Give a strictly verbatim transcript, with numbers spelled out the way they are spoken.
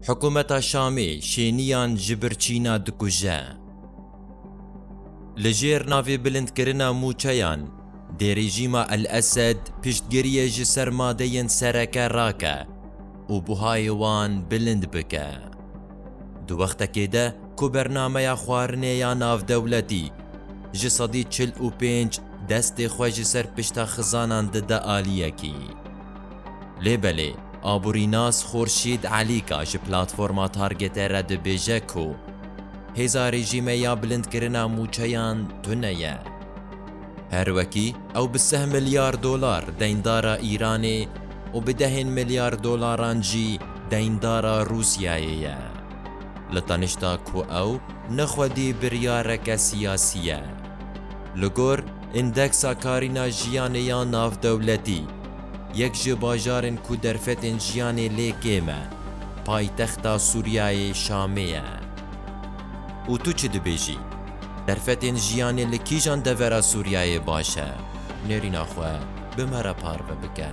Hikûmeta Şamê şêniyan ji birçîna dikuje. Li jêr navê bilindkirina mûçeyan dê rejîma El Esed piştgiriyê ji sermadeyên sereke rake û buhayê wan bilind bike. Di wextekê de ku bernameya xwarinê ya navdewletî ji sedî çil û pênc destê xwe ji ser pişta xizanan dide aliyekî. Lê belê, aborînas Xurşîd Elîka ji platforma Targetê re dibêje ku hêza rejîmê ya bilindkirina mûçeyan tune ye. Her wekî ew bi sih milyar dolar deyndara Îranê û bi dehên milyar dolaran jî deyndara Rûsyayê ye. Li tenişta ku ew ne xwedî biryareke siyasî ye. Li gor Îndeksa Karîna Jiyanê ya Navdewletî, yek ji bajarên ku derfetên jiyanê lê kêm e, paytexta Sûriyeyê Şamê ye. Û tu çi dibêjî? Derfetên jiyanê li kîjan devera Sûriyeyê baş e? Nêrîna xwe bi me re parve bike.